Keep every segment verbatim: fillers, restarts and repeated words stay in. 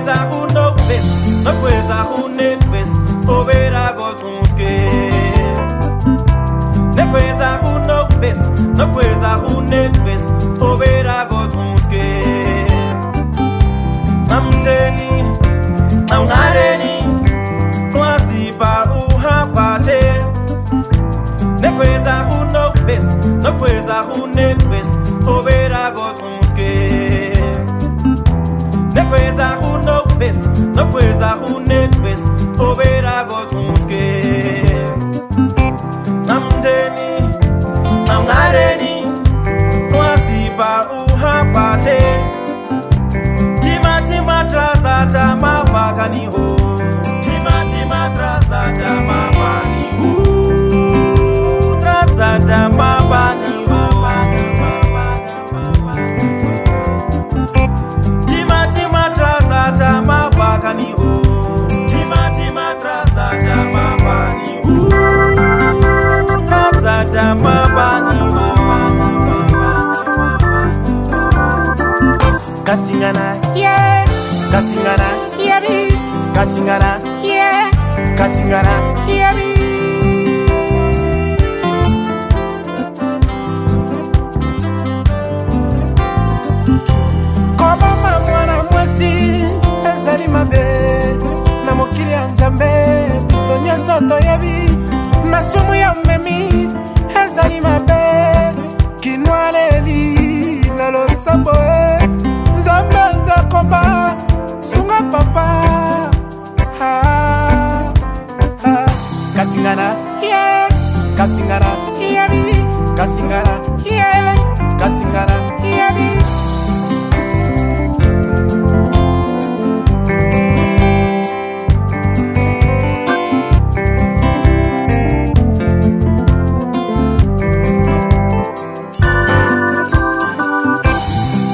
Zahun nok bes, nok bes zahun nok bes, obera go tunske. Nok bes zahun nok bes, nok bes zahun nok bes, obera go tunske. Amdeni, amngareni, kwasi pa uha pate. Nok bes zahun nok bes, nok bes zahun nok bes, obera go tunske. Nok bes zahun nok bes, nok bes zahun nok bes, obera go tunske. Amdeni, amngareni, kwasi pa uha pate. Tima, tima, trasata mapakani ho. Tima, tima, trasata mapani ho. Trasata mapani ho. Tima, tima, trasata mapakani ho. Tima, tima, trasata mapani ho. Trasata mapani ho. Kasingana, yeah. Kasingana, yeah, bi. Kasingana, yeah. Kasingana, yeah, bi. Kobama mwana mwasi ezali mabe. Na mokili ya Nzambe, biso nyonso toyebi masumu ya omemi ezali mabe. Kinwaleli na losambo, eh. Nzambe aza koba, sunga papa. Ah, ah. Kasingana, yeah. Kasingana, yeah, bi. Kasingana, yeah. Kasingana, yeah, bi.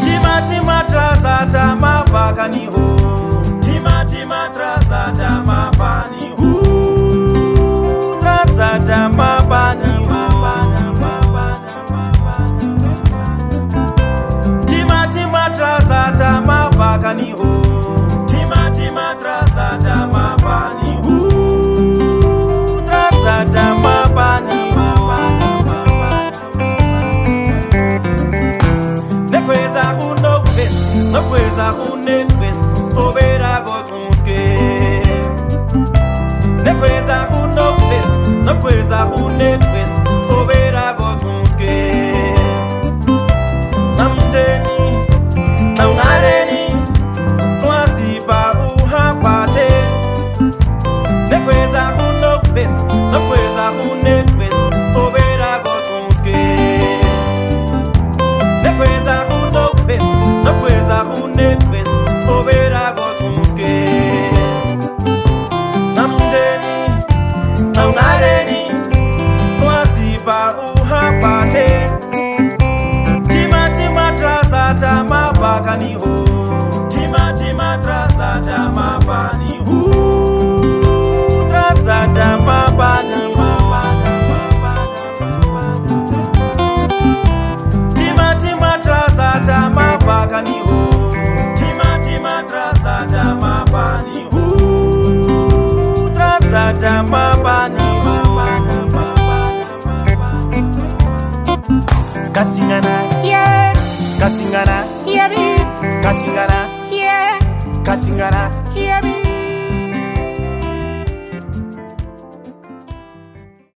Tima, tima, trasata mapakani ho. Tima, tima, trasata mapani ho. Trasata mapani ho. Tima, tima, trasata mapakani ho. Tima, tima, trasata mapani ho. Trasata mapani ho. Nekweza hunokbes, nokweza hunekbes, obera go tunske. Nekweza hunokbes, nokweza hunekbes, obera go tunske. Namdeni, namngareni, twasipa uha pate. Nekweza hunokbes, nokweza hunekbes, obera go tunske. Nekweza hunokbes, nokweza hunekbes, obera go tunske. Namdeni, namngareni, twasipa uha pate. Tima, tima, trasata mapakani ho. Tima, tima, trasata mapani ho. Trasata mapani ho. Tima, tima, trasata mapakani ho. Tima, tima, trasata mapani ho. Trasata mapani ho. Kasingana, yeah. Kasingana, yeah, bi. Kasingana, yeah. Kasingana, yeah, bi.